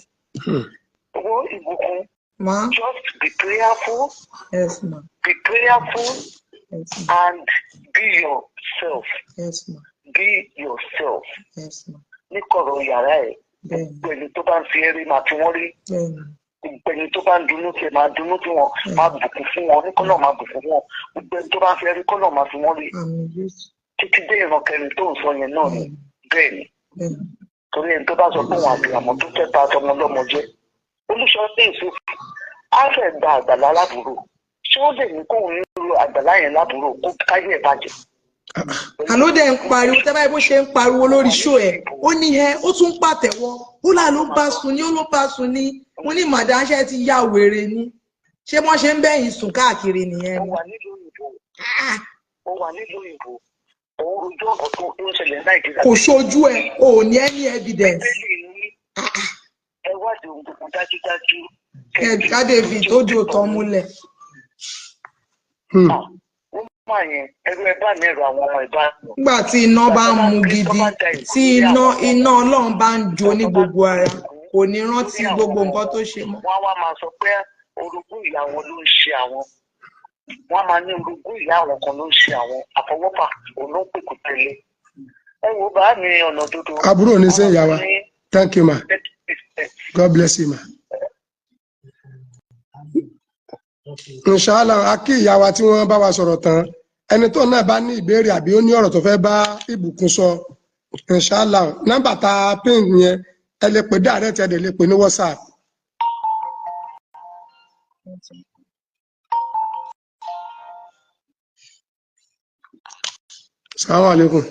Owó ìbùkún. Ma. Just be prayerful. Yes, ma. Be prayerful. Yes, ma. And be yourself. Yes, ma. Be yourself. Yes, ma. Ní kọ̀rọ̀ yàrá ẹ̀, Bẹ́ẹ̀ni. gbogbo ẹni tó bá ń fi eré máa fi wọ́n rí. Bẹ́ẹ̀ni. Gbogbo ẹni tó bá ń dunnú tiẹ̀ máa dunnú tí wọn, máa bùkún fún wọn, ní kọ́nà máa bùkún fún wọn. Gbogbo ẹni tó bá ń fi eré kọ́nà máa fi wọ́n rí Àmín Jésù. títí dé ìran kẹrin tó ń sọ yẹn náà ni. Bẹ́ẹ̀ ni. Bẹ́ẹ̀ni. Torí ẹni tó bá sọ pé òun àbí àmọ́ tó fẹ́ ta ọmọ ọlọ́mọ jẹ́, olùṣọ́ èso á fẹ́ gba àgbàlá lábúrò, ṣé ó lè ní kóun nílò àgbàlá yẹn lábúrò kó káyé ẹ̀ bàjẹ́? Àló dẹ̀ ń pariwo, tẹ́ báyìí bó ṣe ń pariwo lórí ṣó ẹ̀, ó ní ẹ ó tún ń pàtẹ́wọ́, ó là ló bá sùn ní, ó ló bá sùn ní. Mo ní màdáṣẹ́ ti ya wèrè ni. Ṣé wọ́n ṣe ń bẹ̀yìn sùn káàkiri nìyẹn Ó ni? wà nílùú òyìnbó. Ó wà nílùú òyìnbó, òun rojú ọ̀rọ̀ tó ń ṣẹlẹ̀ ní Nàìjíríà. Kò ṣojú ẹ, o ò ní any evidence. Bíbélì ní ẹ wádìí ohun gbogbo dájúdájú. Ká David tó jò tán múlẹ̀. Wọ́n máa yẹn ẹrú ẹ bá mi, ẹrù àwọn ọmọ ẹ bá mi. Nígbà tí iná bá ń mu gidi, tí iná Ọlọ́run bá ń jó ní gbogbo ara, kò ní rántí gbogbo nǹkan tó ṣe mọ́. Wọ́n á wá máa sọ pé orogún ìyá wọn ló ń ṣe àwọn. Wọ́n á máa ní orogún ìyá àwọn kan ló ń ṣe àwọn, àfọwọ́fà òun ló ń pè kó tẹ̀lé. Ẹ wo bá mi ọ̀nà dúdú. Àbúrò ní sẹ́yìn ìyá wa. Thank you, ma. God bless you, ma. Inshallah, a kí ìyá wa tí wọ́n bá wa sọ̀rọ̀ tán. Ẹni tó náà bá ní ìbéèrè àbí ó ní ọ̀rọ̀ tó fẹ́ bá ìbùkún sọ, inshallah, nọ́mbà tá a pín yẹn, ẹ lè pè direct, ẹ dẹ̀ lè pè ní WhatsApp. Assalamu alaikum.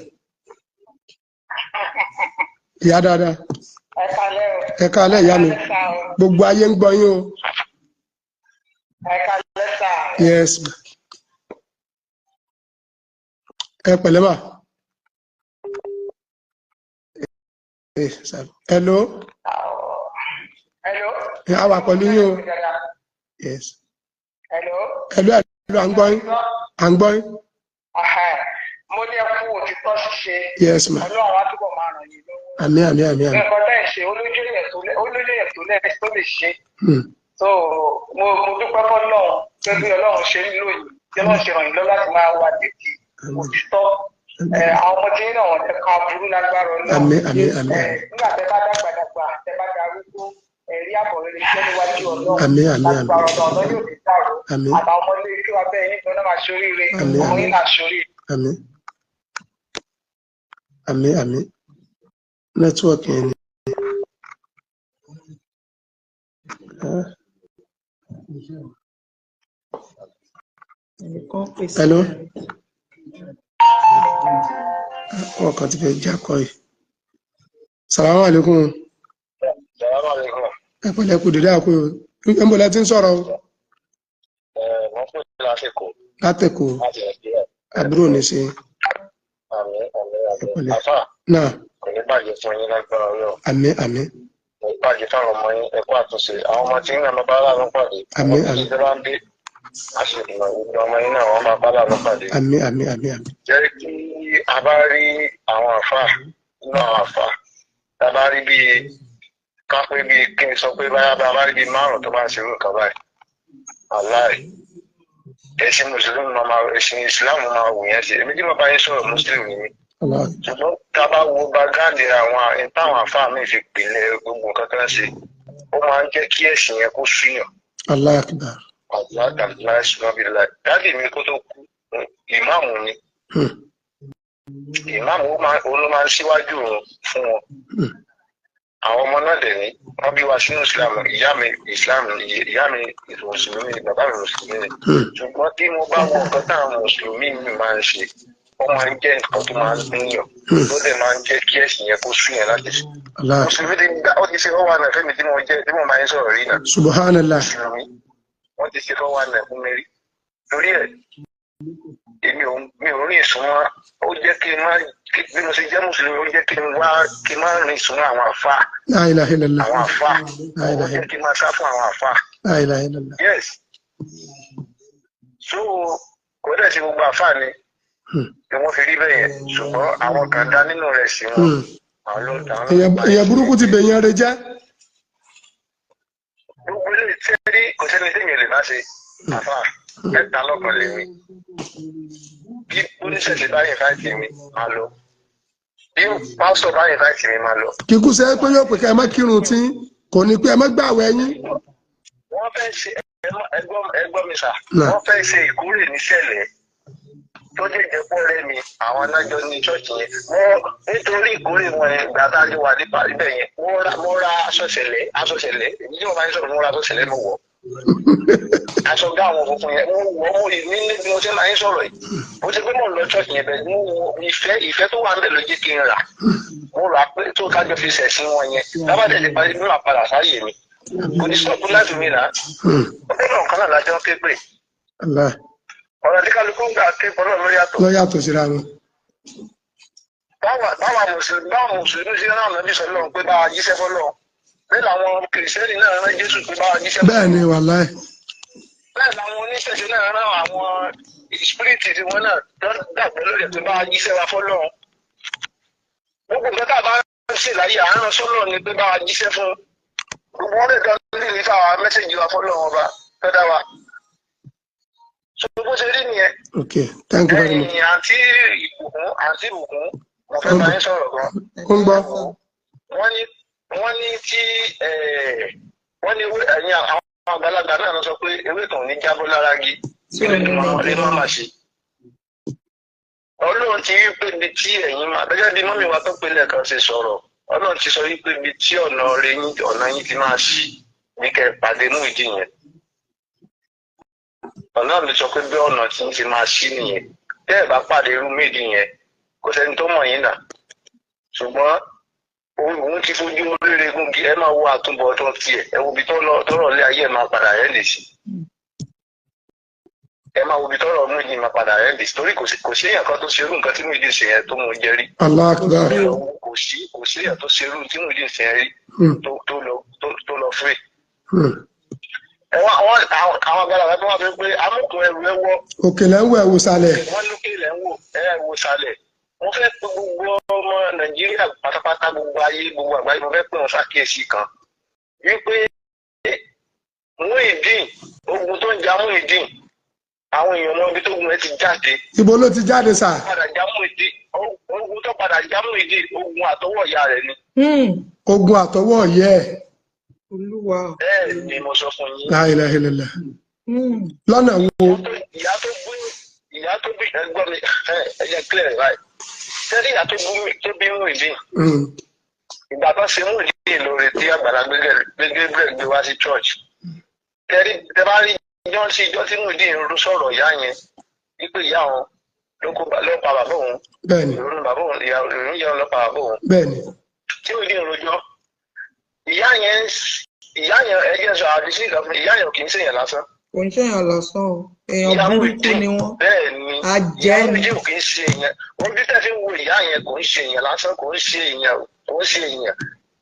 Ìyá dáadáa. Ẹ kalẹ́ o. Ẹ káalẹ́, ìyá mi. Ẹ kalẹ́ sà o. Gbogbo ayé ń gbọ́ yín o. Ẹ kalẹ́ sà. Yes, ma. Ẹ pẹ̀lẹ́ mà. Hello. Hello. A wà pẹ̀lú yín o. Yes. Hello. Hello, hello, à ń gbọ́ yín, à ń gbọ́ yín. Mo ní ẹ kú òtítọ́ ṣíṣe. Yes, ma. Ọlọ́run á túbọ̀ máa ràn yín lọ́wọ́. Àmín, àmín, àmín, àmín. Nǹkan tẹ́ ẹ̀ ṣe, olójú èèyàn tó lẹ̀ tó lè ṣe. So mo dúpẹ́ fọ́lọ́run pé bí Ọlọ́run ṣe ń lò yín, bí Ọlọ́run ṣe ràn yín lọ́wọ́ láti máa wà nídìí òtítọ́. Àwọn ọmọ tí náà wọ́n tẹ ká burú lágbára Ọlọ́run. Àmín, àmín, àmín. Nígbà tẹ bá dàgbà dàgbà, tẹ bá darúgbó, ẹ̀rí àbọ̀ rere jẹ́ níwájú Ọlọ́run. Àmín, àmín, àmín. Lágbára Ọlọ́run, Ọlọ́run yóò fi dàrú. Àmín. Àtàwọn ọmọ ilé kí wàá bẹ́ẹ̀ yín gan náà máa ṣoríire. Àmín, Ọmọ yín àmín. náà ṣoríire. Àmín, àmín, àmín. Network yẹn ni. Ah. Ẹnìkan pèsè. Hello. Wọn kàn ti fẹ́ já kọ yìí. Salamu alaikum. Salaam alaikum. Ẹ pẹ̀lẹ́, kú dédé àkó. Ń bọ̀ lẹ ti ń sọ̀rọ̀ o? Ẹ wọ́n pè é lásìkò Látẹ̀kọ̀. láti Nàìjíríà. Àbúrò ní ṣe. Àmín, àmín, àmín. Pẹ̀lẹ́. Àfà, Náà. kò ní bàjẹ́ fún yín lágbára Ọlọ́run. Àmín, àmín. Kò ní bàjẹ́ fáwọn ọmọ yín, ẹ kú àtúnṣe. Àwọn ọmọ tí ń ràn bá láàánú pàdé. Àmín, Ọmọ àmín. tí bá ń dé, a sì mọ̀ gbogbo ọmọ yín náà wọ́n máa bá láàánú pàdé. Àmín, àmín, àmín, àmín. Jẹ́ kí a bá rí àwọn àfà nínú àwọn àfà, tá a bá rí bíi ká pé bíi kí n sọ pé báyà bá a bá rí bíi márùn-ún tó bá ń ṣerú nǹkan báyìí. Wàláì, ẹ̀sìn mùsùlùmí máa ẹ̀sìn ìsìláàmù máa wù yẹn sí. Èmi tí mo bá yín sọ̀rọ̀, mùsùlùmí ni mí. Allah. Ṣùgbọ́n tá a bá wo bágáàdì àwọn táwọn àfáà mi fi pìlẹ̀ gbogbo nǹkan tó ń ṣe, ó máa ń jẹ́ kí ẹ̀sìn yẹn kó súyàn. Allah akbar. Aláàtàláìsùnmọ́bìlá, dáàdì mi kó tó kú, ìmáàmù ni. Ìmáàmù, ó ló máa ń síwájú òun fún wọn. Àwọn ọmọ náà dẹ̀ ní wọ́n bí wa sínú Islam. Ìyá mi Islam, ìyá mi mùsùlùmí ni, bàbá mi mùsùlùmí ni. Ṣùgbọ́n tí mo bá wo nǹkan táwọn mùsùlùmí mi máa ń ṣe, ó máa ń jẹ́ nǹkan tó máa ń gbìyàn, tó dẹ̀ máa ń jẹ́ kí ẹ̀sìn yẹn kó súyàn láti ṣe. Allah. Mùsùlùmí ti gbá, ó ti ṣe fọwọ́ àná fẹ́mi tí mo jẹ́ tí mo máa ń sọ̀rọ̀ rí náà. Subhanallah. Mùsùlùmí, wọ́n ti ṣe fọwọ́ àná fún mi rí. Torí ẹ̀, èmi ò mi ò rìn súnmọ́. Ó jẹ́ kí n má, bí mo ṣe jẹ́ mùsùlùmí, ó jẹ́ kí n wá kí n má rìn súnmọ́ àwọn àfa. La ilaha illallah. Àwọn àfa, La ó ilaha jẹ́ kí n máa sá fún àwọn àfa. La ilaha illallah. Yes, so kò dẹ̀ ṣe gbogbo àfa ni ni wọ́n fi rí bẹ́ẹ̀ yẹn, ṣùgbọ́n àwọn kan dá nínú rẹ̀ sí wọn. Àwọn ló àwọn ló Èèyàn burúkú ti bèèyàn rẹ jẹ́. Gbogbo ilé tí ẹ rí, kò sẹ́ni tí mi ò lè bá ṣe. Àfa mẹ́ta lọ́kàn lèmi. Bí oníṣẹ̀ṣe bá yẹn fáìtì mi, máa lọ. Bí pásítọ̀ bá yẹn fáìtì mi, máa lọ. Kíkú sẹ́ pé yóò pè ká ẹ má kírun tí kò ní pé ẹ má gbààwẹ̀ yín. Wọ́n fẹ́ ṣe, ẹgbọ́n mi sà. Náà. Wọ́n fẹ́ ṣe ìkórè níṣẹ̀lẹ̀ tó jẹ́ ìjẹ́pọ̀ rẹ̀ mi, àwọn adájọ́ ní ṣọ́ọ̀ṣì yẹn. Wọ́n nítorí ìkórè wọn yẹn, ìgbà tá a jọ wà nípa ibẹ̀ yẹn, mo ra aṣọ ṣẹlẹ̀, aṣọ ṣẹlẹ̀ èyí tí mo máa ń sọ̀rọ̀, mo ra aṣọ ṣẹlẹ̀, mo wọ̀ aṣọ gá àwọn funfun yẹn, mo wọ̀, mo yìí ní bí mo ṣe máa ń sọ̀rọ̀ yìí. Mo ṣe pé mo lọ ṣọ́ọ̀ṣì yẹn bẹ́ẹ̀, mo wọ ìfẹ́ tó wà ń bẹ̀ ló jẹ́ kí n rà. Mo rà pé tó kájọ fi ṣẹ̀sìn wọn yẹn, lábàdẹ̀ lè parí bí màá padà sáyè mi, kò ní sọ́ọ̀bù láti mi rà á. Ọlọ́run kan náà lájọ́ ké pè. Allah. Ọ̀rọ̀ tí kálukú ń gbà ké pọ̀ náà ló yàtọ̀. Lọ yàtọ̀ síra wọn. Báwa mùsùlùmí sí náà nàbí sọ lọ́run pé bá wa jíṣẹ́ fọ́lọ́run, bẹ́ẹ̀ làwọn kìrìsìtẹ́nì náà rán Jésù pé bá wa jíṣẹ́. Bẹ́ẹ̀ ni, wàláì. Bẹ́ẹ̀ làwọn oníṣẹ̀ṣe náà rán àwọn spiriti tí wọ́n náà dàgbẹ́ lórí ẹ̀ pé bá wa jíṣẹ́ wa fọ́lọ́run. Gbogbo nǹkan tá a bá ń ṣe láyé, à ń rán sọ́lọ́run ni pé bá wa jíṣẹ́ fún gbogbo wọn. Lè dán lílì fáwa message wa fọ́lọ́run ọba fẹ́ dá wa. So bó ṣe rí nìyẹn. Ok, thank you very much. Ẹ̀yin àǹtí Ìbùkún, àǹtí Ìbùkún, mo fẹ́ bá yín sọ̀rọ̀ gan. Ó ń gbọ́. Wọ́n ní tí wọ́n ní ẹ̀yin àwọn àgbàlagbà náà lọ sọ pé ewé kan ò ní jábọ́ lára igi kí ló ní mọ́ lè má má ṣe. Ọlọ́run ti rí pé ibi tí ẹ̀yin máa gẹ́gẹ́ bí mummy wa tó pé lẹ́ẹ̀kan ṣe sọ̀rọ̀, Ọlọ́run ti sọ wípé ibi tí ọ̀nà rẹ̀ yín, ọ̀nà yín ti máa ṣí ní kẹ́ ẹ pàdé Muyideen yẹn. Ọ̀nà mi sọ pé bí ọ̀nà tí ń ti máa ṣí nìyẹn. Tẹ́ ẹ̀ bá pàdé irú Muyideen yẹn, kò sẹ́ni tó mọ̀ yín nà, ṣùgbọ́n òun ti fojú oríire gúngi. Ẹ máa wo àtúbọ̀tán tiẹ̀, ẹ wo ibi tọ́rọ̀ lé ayé ẹ̀ máa padà rẹ̀ lè sí. Ẹ máa wo ibi tọ́rọ̀ Muyideen máa padà rẹ̀ lè sí, torí kò sí èèyàn kan tó ṣerú nǹkan tí Muyideen ṣe yẹn tó mú jẹ rí. Allah akbar. Kò sí èèyàn tó ṣerú tí Muyideen ṣe yẹn rí tó lọ free. Ẹ wá àwọn àgbàlagbà tó wà fún pé amúkùn ẹrù ẹ wọ. Òkè lẹ́ ń wò, ẹ̀ wò sàlẹ̀. Wọ́n lókè lẹ́ ń wò, ẹ wò sàlẹ̀. Mo fẹ́ pe gbogbo ọmọ Nàìjíríà pátápátá, gbogbo ayé, gbogbo àgbáyé, mo fẹ́ pè wọ́n ṣàkíyèsí kan wípé Muyideen, ogun tó ń ja Muyideen, àwọn èèyàn mọ ibi tó gun ẹ ti jáde. Ibo ló ti jáde sà? Padà já Muyideen, ogun tó padà já Muyideen, ogun àtọwọ́ ìyá rẹ̀ ni. Ogun àtọwọ́ yẹ ẹ̀. Olúwa. Bẹ́ẹ̀ ni mo sọ fún yín. La ilaha illallah. Lọ́nà wo? Ìyá tó bí, ẹgbọ́n mi, ẹ jẹ́ clear báyìí. Sẹ́rí ìyá tó bí Muyideen, ìgbà tó ṣe Muyideen lóore tí Àgbàlá Gabriel gbé wá sí church, tẹ́rí tẹ́ bá rí jọ́ sí ijọ́ tí Muyideen rú sọ̀rọ̀ ìyá yẹn wípé ìyá òun ló kó ló pa bàbá òun. Ìrònú bàbá òun, ìyá ìrònú yẹn ló pa bàbá òun. Tí Muyideen rojọ́ ìyá yẹn, ìyá yẹn, ẹ jẹ́ sọ àdìsí ìgbà fún ìyá yẹn, kì í ṣèyàn lásán. Kò ń ṣèyàn lásán o, èèyàn burúkú ni wọ́n. Bẹ́ẹ̀ ni, Ajẹ́ ìyá ni. Muyideen kì í ṣe èèyàn. Ojú tẹ́ fi ń wo ìyá yẹn, kò ń ṣe èèyàn lásán, kò ń ṣe èèyàn, kò ń ṣe èèyàn.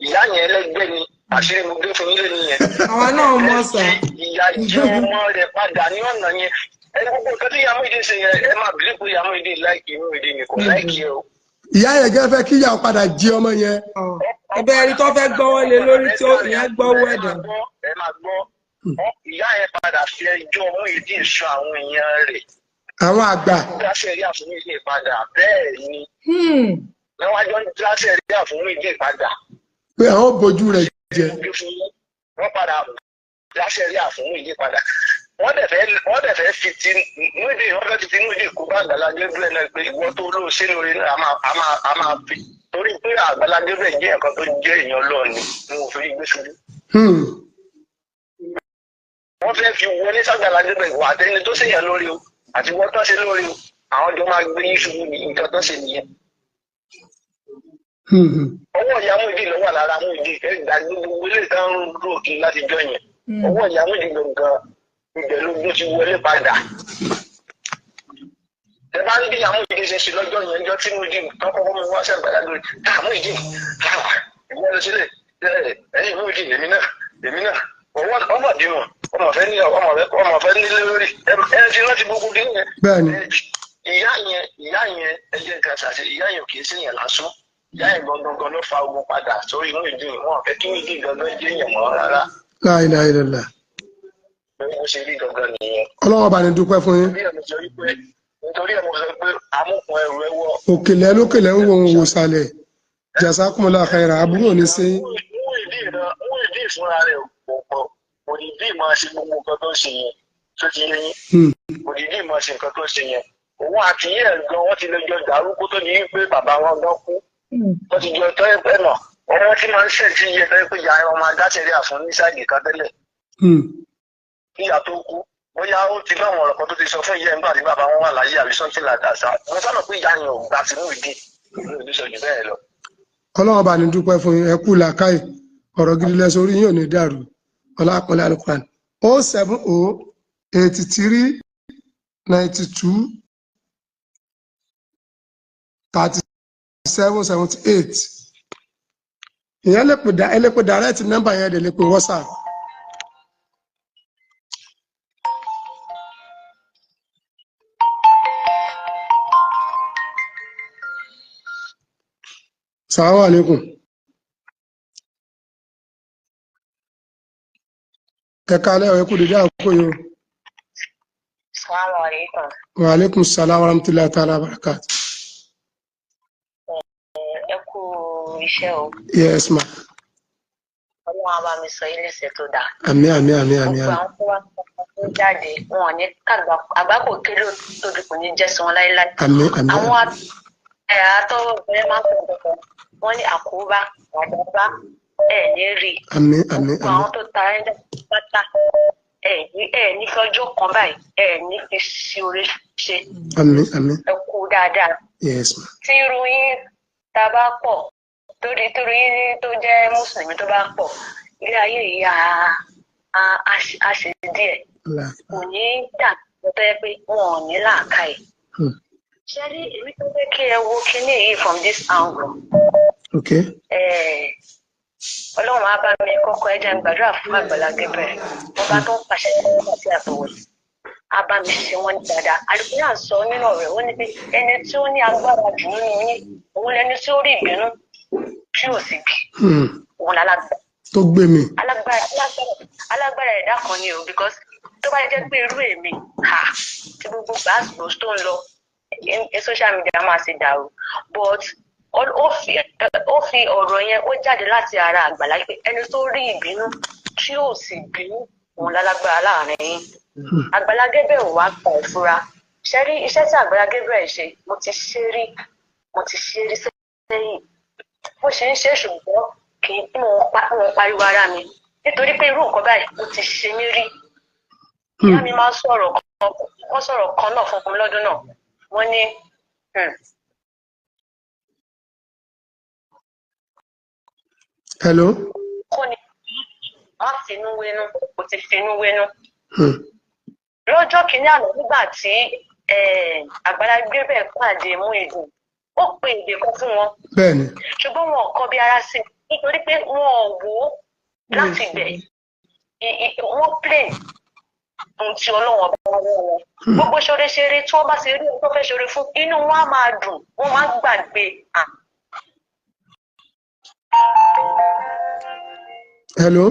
Ìyá yẹn ẹlẹ́gbẹ́ ni, àṣírí mo gbé fún yín lé nìyẹn. Àwa náà mọ̀ sà. Ìyá jẹ́ ọmọ rẹ̀ padà ní ọ̀nà yẹn. Ẹni gbogbo nǹkan tí ìyá Muyideen ṣe yẹn, ẹ máa bìlí pé ìyá Muyideen láìkì Muyideen ni, kò láìkì ẹ o. Ìyá yẹn gẹ́gẹ́ fẹ́ kí ìyá padà jí ọmọ yẹn. Ẹbẹ ẹni tó fẹ́ gbọ́wọ́ lé lórí tí ó ìyẹn gbọ́wọ́ ẹ̀dá. Ẹ máa gbọ́, ìyá yẹn padà fi ẹjọ́ Muyideen sọ àwọn èèyàn rẹ̀. Àwọn àgbà. Dáṣẹ́ rí àfún Muyideen padà, bẹ́ẹ̀ ni. Wọ́n wájọ́ dáṣẹ́ rí àfún Muyideen padà. Pé àwọn ò bójú rẹ̀ jẹ. Wọ́n padà dáṣẹ́ rí àfún Muyideen padà. Wọ́n dẹ̀ fẹ́ fi ti Muyideen, wọ́n fẹ́ fi ti Muyideen kó bá Àgbàlá Gabriel náà pé ìwọ tó lóò ṣe lórí náà a máa fi torí pé Àgbàlá Gabriel jẹ́ nǹkan tó jẹ́ èèyàn lọ́ọ̀ni ni mo fi rí gbé ṣubú. Wọ́n fẹ́ fi wọlé sàgbàlá Gabriel wà àtẹni tó ṣèyàn lórí o àti wọ́n tó ṣe lórí o, àwọn jọ máa gbé yín ṣubú ní nǹkan tó ṣe nìyẹn. Ọwọ́ ìyá Muyideen ló wà lára Muyideen, ẹ gbàgbé gbogbo ilé ìtàn rò kí láti jọ yẹn. Ọwọ́ ìyá Muyideen gangan ibẹ̀ ló gbé ti wọlé padà. Ẹ bá ń bí ìyá Muyideen ṣe ṣe lọ́jọ́ yẹn, ọjọ́ tí Muyideen kọ́kọ́ mú wá sí Àgbàlá Gabriel, tá Muyideen ìwọ lọ sílẹ̀ ẹ̀yìn Muyideen èmi náà èmi náà ọmọ bímọ ọmọ fẹ́ ní ọmọ fẹ́ nílé lórí ẹ ti rántí gbogbo kí nìyẹn. Bẹ́ẹ̀ni. Ìyá yẹn ẹ jẹ́ nǹkan ṣàṣe, ìyá yẹn kì í ṣèyàn lásán. Ìyá yẹn gangan ló fa ogun padà sórí Muyideen, wọn fẹ́ kí Muyideen gangan jẹ́ èèyàn mọ́ rárá. La ilaha illallah. Bó ṣe rí gangan nìyẹn. Ọlọ́wọ́ bá ní dúpẹ́ fún yín. Nítorí ẹ̀ mo sọ pé amúkun ẹrù ẹ wọ. Òkèlè lókèlè ń wo òun wò sàlẹ̀. Jazakumullahu khairan, àbúrò ní sí. Muyideen fúnra rẹ̀ kò ní bí máa ṣe gbogbo nǹkan tó ń ṣe yẹn tó ti yé yín. Kò ní bí máa ṣe nǹkan tó ń ṣe yẹn. Òun àti yẹ́ ẹ̀ gan wọ́n ti lè jọ dàrú kó tó di pé bàbá wọn gan kú. Wọ́n ti jọ tọ́ ẹgbẹ́ náà. Ọmọ tí máa ń ṣẹ̀ tí iye tọ́ pé ìyá ọmọ adáṣẹ́rí àfún ní sáàgì kan tẹ́lẹ̀. Ìyá tó kú bóyá ó ti bá àwọn ọ̀rọ̀ kan tó ti sọ fún ìyá nígbà tí bàbá wọn wà láyé àbí something like that. Mo sábà pé ìyá yẹn ò gbà tí Muyideen ní sọ jù bẹ́ẹ̀ lọ. Ọlọ́run bá ní dúpẹ́ fún yín, ẹ kú làákàyè, ọ̀rọ̀ gidi lẹ́sọ orí yín ò ní dàrú. Ọlápọ̀lẹ́ alukuran 070 83 92 37 78. Ìyẹn lè pè ẹ lè pè direct number yẹn, lè pè WhatsApp. Salamu alaikum. Ẹ káalẹ́ o, ẹ kú dédé àkókò yìí o. Assalamu alaikum. Wa alaikum salam wa rahmatullahi ta'ala wa barakatuh. Ẹ kú iṣẹ́ o. Yes ma. Ọlọ́run á bá mi sọ ilé iṣẹ́ tó dáa. Àmín àmín àmín àmín. Gbogbo àwọn tó wá tó jáde wọn ò ní kàgbà àgbákò kéré tóbi kò ní jẹ́ sí wọn láéláé. Àmín àmín. Àwọn àtọwọ́ obìnrin máa ń pọ̀ pọ̀ wọ́n ní àkóbá àdábá ẹ̀ ní rí. Àmín àmín àmín. Gbogbo àwọn tó ta ẹ̀ pátá ẹ̀ ní fọjọ́ kan báyìí ẹ̀ ní fi ṣe oore ṣe. Àmín àmín. Ẹ kú dáadáa. Yes ma. Tí irú yín tá a bá pọ̀ torí torí yín tó jẹ́ mùsùlùmí tó bá pọ̀ ilé ayé yìí á ṣe díẹ̀. Kò ní dà tó yẹ pé wọn ò ní làákàyè. Ṣé rí èmi tó fẹ́ kí ẹ wo kinní yìí from this angle. Okay. Ọlọ́run á bá mi kọ́kọ́ ẹ jẹ́ n gbàdúrà fún Àgbàlá Gabriel ọba tó ń pàṣẹ àti àtọ̀wẹ̀ á bá mi ṣe wọ́n dáadáa. Àlùkùránì à sọ nínú ọ̀rẹ́ ó ní pé ẹni tí ó ní agbára jù nínú yín òun lẹni tí ó rí ìbínú tí ò sì bì òun lálágbára. Tó gbé mi. Alágbára ẹ̀dá kan ni o, because tó bá jẹ́ pé irú èmi tí gbogbo gbàgbó tó ń lọ social media máa ṣe dàrú, but ó fi ọ̀rọ̀ yẹn ó jáde láti ara Àgbàlá pé ẹni tó rí ìbínú tí ò sì bínú òun lálágbára láàrin yín. Àgbàlá Gabriel wá gba ìfura. Ṣe rí iṣẹ́ tí Àgbàlá Gabriel ṣe, mo ti ṣe rí sẹ́yìn bó ṣe ń ṣe, ṣùgbọ́n kì í mò ń pariwo ara mi nítorí pé irú nǹkan báyìí mo ti ṣe mí rí. Ìyá mi máa ń sọ̀rọ̀ kan, wọ́n sọ̀rọ̀ kan náà fún mi lọ́dún náà, wọ́n ní Hello. Kọ́ ni wọ́n finú wénú, kò ti finú wénú. Lọ́jọ́ kìíní àná nígbà tí Àgbàlá Gabriel pàdé Muyideen, ó pe èdè kan fún wọn. Bẹ́ẹ̀ni. Ṣùgbọ́n wọn ò kọbi ara sí i nítorí pé wọn ò wò ó láti bẹ̀. Wọ́n play ohun tí Ọlọ́run ọba wọn wọn. Gbogbo ṣoreṣere tí wọ́n bá ṣe rí ohun tó fẹ́ ṣore fún, inú wọn á máa dùn, wọ́n máa gbàgbé. Hello.